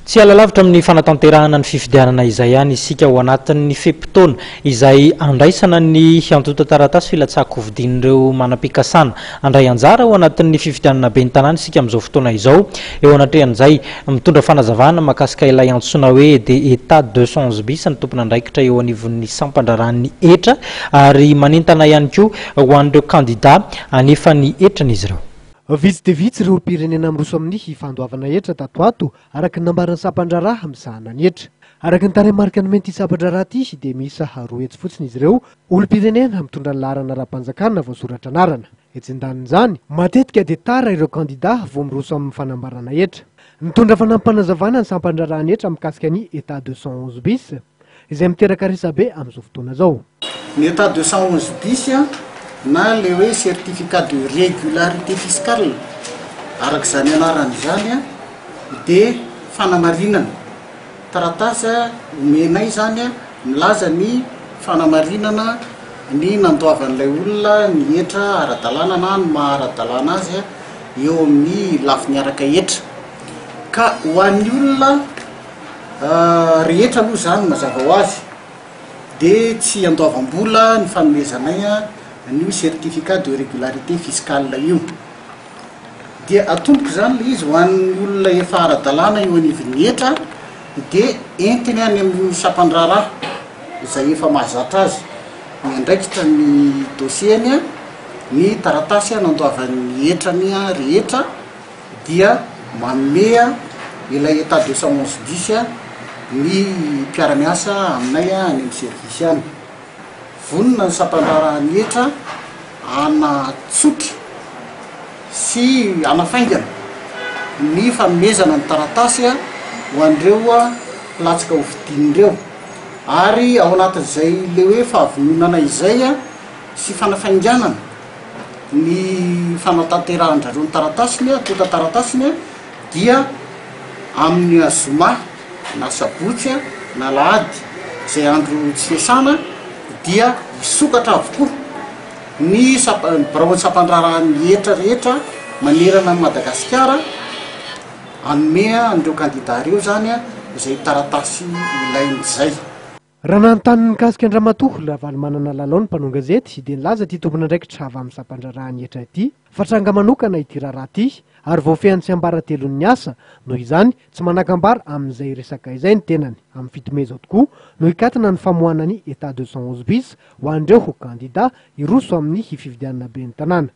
Tsy hiala lavitra amin'ny fanatanterahana ny fifidianana izay ihany isika ao anatin'ny fe-potoana izay andraisana ny antontan-taratasy filatsahan-kofidian'ireo manam-pikasana handray anjara ao anatin'ny fifidianana ben'ny tanàna isika amin'izao fotoana izao. Eo anatrehan'izay, mitondra fanazavana mahakasika ilay antsoina hoe de Etat 211 bis ny tompon'andraikitra eo anivon'ny sampan-draharahan'ny hetra ary manentana ihany koa ho an'ireo kandida hanefa ny hetrany izy ireo. Vitsy dia vitsy ireo olom-pirenena miroso amin'ny fandoavana hetra tato ho ato, araka ny nambaran'ny sampan-draharaha misahana ny hetra. Araka ny tarehimarika nomen'ity sampan-draharaha ity dia miisa 200 fotsiny izy ireo, olom-pirenena mitondra ny laharana ara-panjakana voasoratra anarana. Etsy an-danin'izany, matetika dia tara ireo kandidà vao miroso amin'ny fanambarana hetra. Nitondra fanampim-panazavana ny sampan-draharahan'ny hetra mikasika ny Etat 211 bis, izay miteraka resabe amin'izao fotoana izao. Ny état 211 bis na ilay hoe certificat de régularité fiscale araka izany anarany izany dia fanamarinana, taratasy omenay izany milaza ny fanamarinana ny nandoavan'ilay olona ny hetra ara-dalàna na ny maha ara-dalàna azy eo amin'ny lafiny araka hetra. Ka ho an'ny olona rehetra aloha izany mazava ho azy dia tsy andoavam-bola ny fanomezanay an'io certificat de régularité fiscale io. Dia atomboko izany ilay izy ho an'ny olona efa ara-dalàna eo anivon'ny hetra dia entiny any amin'ny sampan-draharaha izay efa mahazatra azy miandraikitra ny dossier-ny ny taratasy nandoavan'ny hetrany rehetra dia manome ilay état 211 bis ny mpiara-miasa aminay any amin'ny service any. Vonona ny sampan-draharahan'ny hetra hanatsotra sy hanafaingana ny fanomezana ny taratasy ho an'ireo mpilatsaka hofidiana ireo ary ao anatin'izay ilay hoe fahavononana izay sy fanafainganana ny fanatanterahan-drareo ny taratasiny, antontan-taratasiny dia amin'ny zoma na sabotsy na alahady izay andro tsy fiasana dia hisokatra avokoa ny samp- ny biraon'ny sampan-draharahan'ny hetra rehetra manerana an'i Madagasikara hanome an'ireo kandida ireo izany izay taratasy ilainy izay. Raha nanontany ny mikasika an-dRamatoa Ravalomanana Lalao ny mpanao gazety dia nilaza ity tompon'andraikitra avy amin'ny sampan-draharahan'ny hetra ity fa tranga manokana ity raharaha ity ary voafehin'ny tsiambaratelon'ny asa, noho izany tsy manan-kambara amin'izay resaka izay ny tenany. Amin'ny 7 mey izao tokoa no hikatona ny famoahana ny Etat 211 bis ho an'ireo kandida hiroso amin'ny fifidianana ben'ny tanàna.